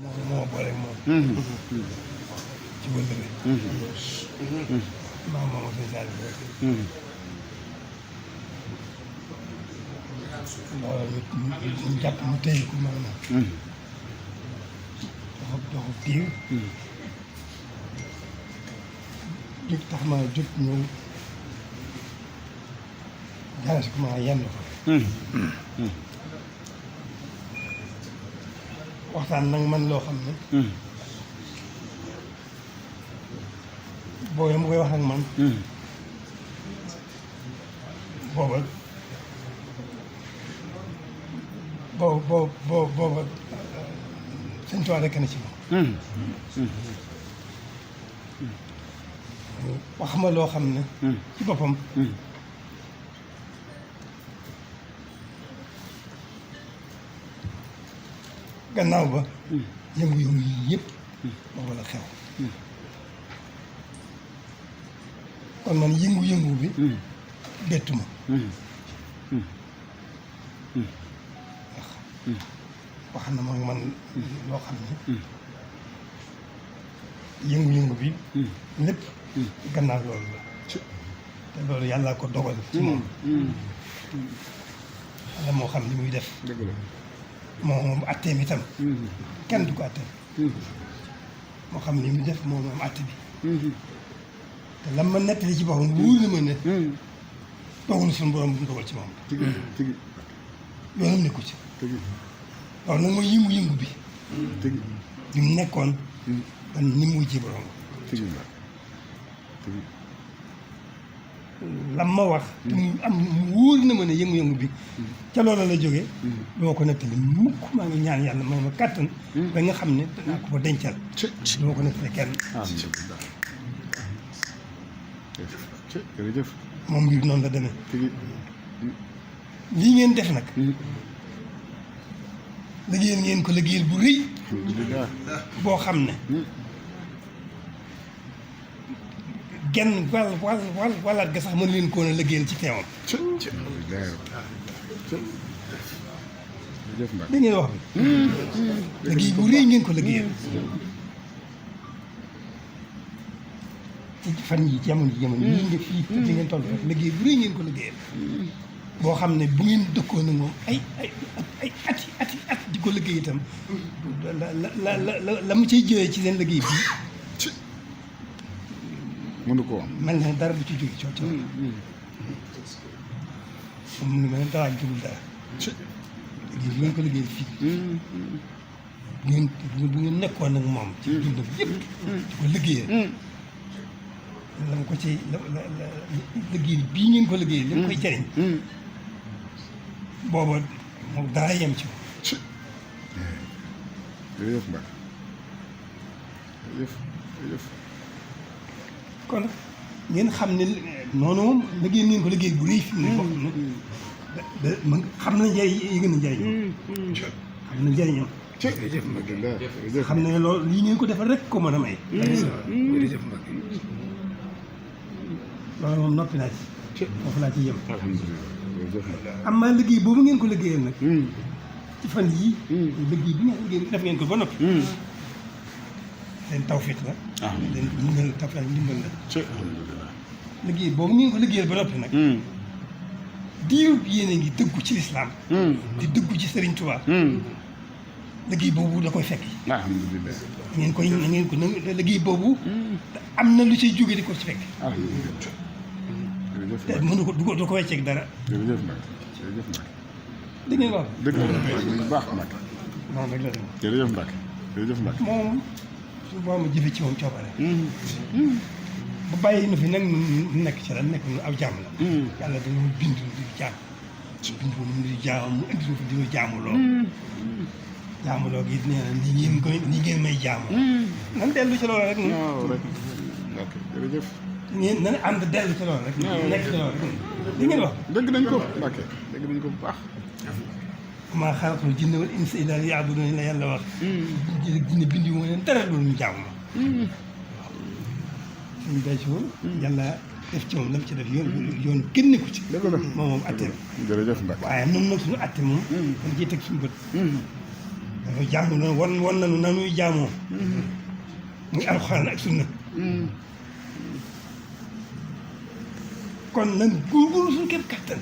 moo boole ak moom. ci wëllëre. maa moom sëñ Saliou rek. loolu ñu jàpp mu téye ko maanaam. doxu diir. jóg tax ma jóg ñëw jaaree si ko ma yenn ko. waxtaan nag man loo xam ne. boobu mu koy wax ak man. booba booba sëñ Tuubaa rekk na ci moom. wax ma loo xam ne. ci boppam. gannaaw ba. yëngu-yëngu yi yëpp. booba la xew. kon man yëngu-yëngu bi. bettu ma. wax na ma man loo xam ne. yëngu-yëngu bi. lépp. gannaaw loolu la. te loolu yàlla ko dogal ci moom. yàlla moo xam li muy def. dëgg la. moom atteem itam. kenn du ko atteem. moo xam li muy def moom atte bi. te lan ma nettali ci boppam wóor na ma ne. dogalu suñu borom bu mu dogal ci moom. tigi yoonam nekku ci. tigi loolu nag mooy yëngu-yëngu bi. tigi bi mu nekkoon. ba ni mu wujjee borom. tigi la tigi lam ma wax. te mu am mu wóor na ma ne yëngu-yëngu bi. ca loola la jógee. doo ko nettali mukk maa ngi ñaan yàlla may ma kàttan. ba nga xam ne danaa ko fa dencal. doo ko nettali kenn. jërëjëf. moom mbir noonu la demee. tigi lii ngeen def nag. liggéeyal ngeen ko liggéeyal bu rëy. alhamdulilah. boo xam ne. genn walaat ga sax mën leen koo na liggéeyal ci teewam. jërëjëf Mbacke. da ngeen wax bi. liggéey bu rëy ngeen ko liggéeyal. ci fan yi ci jamono yii nga fii fi ngeen toll foofu liggéey bu rëy ngeen ko liggéeyal. boo xam ne bu ngeen dëkkoon ak moom ay ati at di ko liggéey itam la mu ciy jëlee ci seen liggéey bii. mënu ko am. mel na dara bu ci jóge coow coow. moom mu ngi mel ne dara jógul dara. liggéey bu ngeen ko liggéeyal fii. bu ngeen nekkoon ak moom. ci dundam yëpp. di ko liggéeyal. la mu ko ci liggéey bii ngeen ko liggéey li mu koy jariñ. booba moom dara yem ci moom. jërëjëf Mbacke. jërëjëf. kon ngeen xam ne noonu moom liggéey ngeen ko liggéey bu rëy fi mu ne bokk na xam na njëriñ yëg na njëriñam. xam na njëriñam. jërëjëf Mbacke. jërëjëf. xam ne loolu lii ngeen ko defal rek ko mën a may. jërëjëf Mbacke. loolu moom noppi naa ci. foofu laa ci yem. alhamdulilah. jërëjëf Mbacke. am na liggéey boobu ngeen ko liggéeyal nag. ci fan yii. liggéey bi ngeen liggéey def ngeen ko ba noppi. seen tawfiq la. leen ndimbal tawfiq ndimbal la. alhamdulilah. liggéey boobu ngeen ko liggéeyal ba noppi nag. diirub yéen a ngi dëggu ci lislaam. di dëggu ci Sëriñ Tuubaa. liggéey boobu da koy fekk. alhamdulilah. ngeen koy ngeen ko liggéey boobu. am na lu ciy jóge di ko ci fekk. alhamdulilah. jërëjëf te mënu ko du ko wecceeg dara. jërëjëf Mbacke. jërëjëf Mbacke. da ngeen wax. dëgg la bu baax Mbacke. noonu rek la dem. jërëjëf Mbacke. jërëjëf Mbacke. moom su boobaa ma jëfe ci moom coobare. bu bàyyi nu fi nag nu nekk ci la nekk nu aw jàmm la. yàlla dañoo bind nu di jaam. bind nu di jaam mu indi nu fi di nu jaamuloo. jaamuloo gi nee na ni ngeen may jaamu. nan dellu ci loolu rek. waaw rek. ok jërëjëf. ngeen nan ànd dellu ci loolu rek. nekk ci loolu rek. li ngeen wax. dégg nañ ko Mbacke. dégg nañ ko bu baax. maa xalaqtul jinna wal insa illaa liya'buduun la yàlla wax. jinne bindi moo leen dara loolu ñu jaamu ma. suñu béy si woon. yàlla def ci moom la mu ci def yoon kenn nekku ci. dëgg la moom atte la. jërëjëf Mbacke. waaye noonu nag suñu atte moom. dañ ciy teg suñu bët. dafa jaamu noonu wan nañu nanuy jaamoo muy alxuraan ak sunna kon nan góorgóorlu suñu képp kattan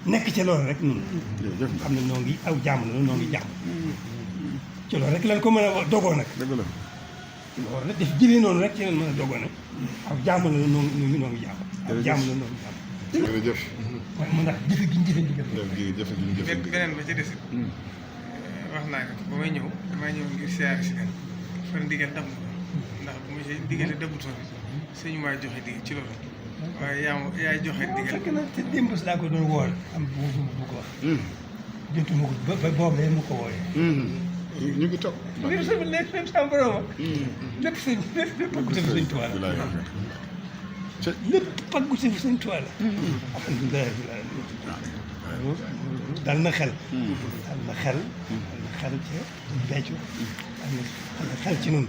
nekk ca loolu rek ñun jërëjëf xam ne noo ngi aw jaamu la noo ngi jaam ci loolu rek lan ko mën a dogoo nag dëgg la loolu rek def jëlee noonu rek ci leen mën a dogoo nag aw jaamu la noo ngi jaam aw jaamu la noo ngi jaam jërëjëf waaye mën naa jëfe gi ñu jëfe ndigal jërëjëf gi ñu jëf beneen ba ci des wax naa ko ba may ñëw damaa ñëw ngir siyaare si leen fan ndigal dam ndax bu ma si ndigale dabutoon sëñ maa joxe dig ci loolu waaye yaay joxe ndigal fekk na te démb si laa ko doon woor am bu ko wax jotuma ko ba boobu leen mu ko wooyee ñu ngi toog lépp sama lépp sama borom lépp sëñ lépp pàggute fi sëñ Tuubaa la lépp pàggute fi sëñ Tuubaa la alhamdulilah dal na xel dal na xel ci beccu dal na xel ci noonu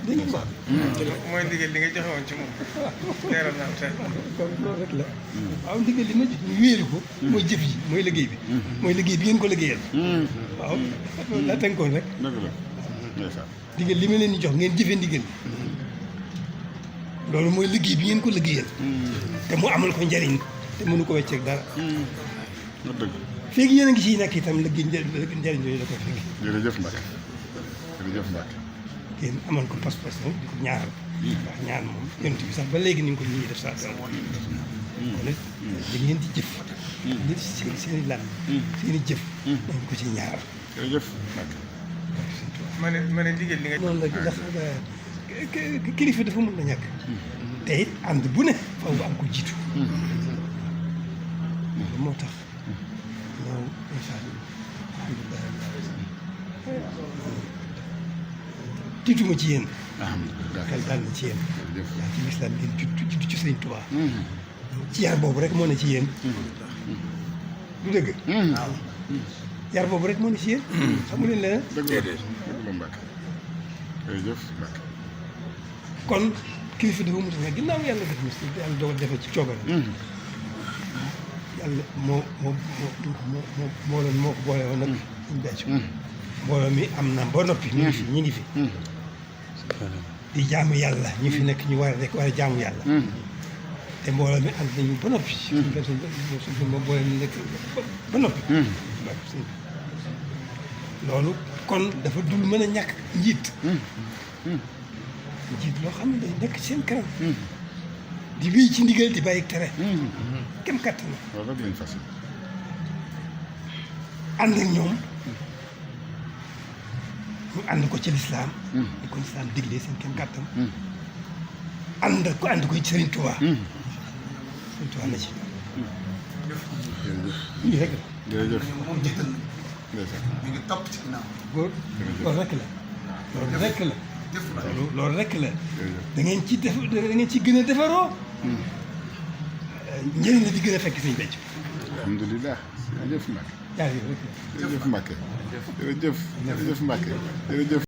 dañu ko mooy ndigal li nga joxe woon ci moom leeral naa tey kon loolu rek la waaw ndigal li ma jox ñu wéeru ko mooy jëf ji mooy liggéey bi mooy liggéey bi ngeen ko liggéeyal waaw loolu laa tënkoon rek dëgg la ndeysaan ndigal li ma leen di jox ngeen jëfe ndigal loolu mooy liggéey bi ngeen ko liggéeyal te mu amal ko njariñ te mënu ko wecceeg dara nga dëgg feegi yéen a ngi ciy nekk itam liggéey njariñ yooyu la koy fekk jërëjëf Mbacke jërëjëf Mbacke ngeen amal ko pas-pas nag di ko ñaaral ndax ñaan moom yonent bi sax ba léegi ni nga ko ñu ngi def saa dara kon nag da ngeen di jëf nit seen i lan seen i jëf nañ ko ci ñaaral jërëjëf Mbacke ma ne ndigal li nga noonu la ndax kilifa dafa mën na ñàkk te it ànd bu ne faw am ko jiitu loolu moo tax ñëw incha allah tiituma ci yéen alhamdulilah xel daal na ci yéen jërëjëf yaa ci lislaam ngeen judd ci Sëriñ Tuubaa ci yar boobu rek moo ne ci yéen du dëgg yar boobu rek moo ne ci yéen xamu leen leneen dëgg la dëgg la Mbacke jërëjëf Mbacke kon kilifa dafa mu tax ginnaaw yàlla def na si yàlla dogal defee ci coobare yàlla moo ko boole woon nag ñu becc mbooloo mi am na ba noppi ñu ngi fi di jaamu yàlla ñu fi nekk ñu war a rek war a jaamu yàlla te mbooloo mi ànd nañu ba noppi suñu moom boole ñu nekk ba noppi loolu kon dafa dul mën a ñàkk njiit loo xam ne day nekk ci seen kanam di wéy ci ndigal di bàyyi tere kem kattan loolu rek lañ fas ànd ak ñoom ñu ànd ko ci lislaam di ko lislaam diglee seen kem kattan ànd ko ci Sëriñ Tuubaa Sëriñ Tuubaa na ci lii rek la jërëjëf moom jiital na ndeysaan mi ngi topp ci ginnaaw góor loolu rek la loolu rek la jëf na loolu rek la jërëjëf da ngeen ci def da ngeen ci gën a defaroo njëriñ la di gën a fekk Sëñ Béthio alhamdulilah jërëjëf Mbacke jaar yi rek la jërëjëf Mbacke jërëjëf jërëjëf Mbacke jërëjëf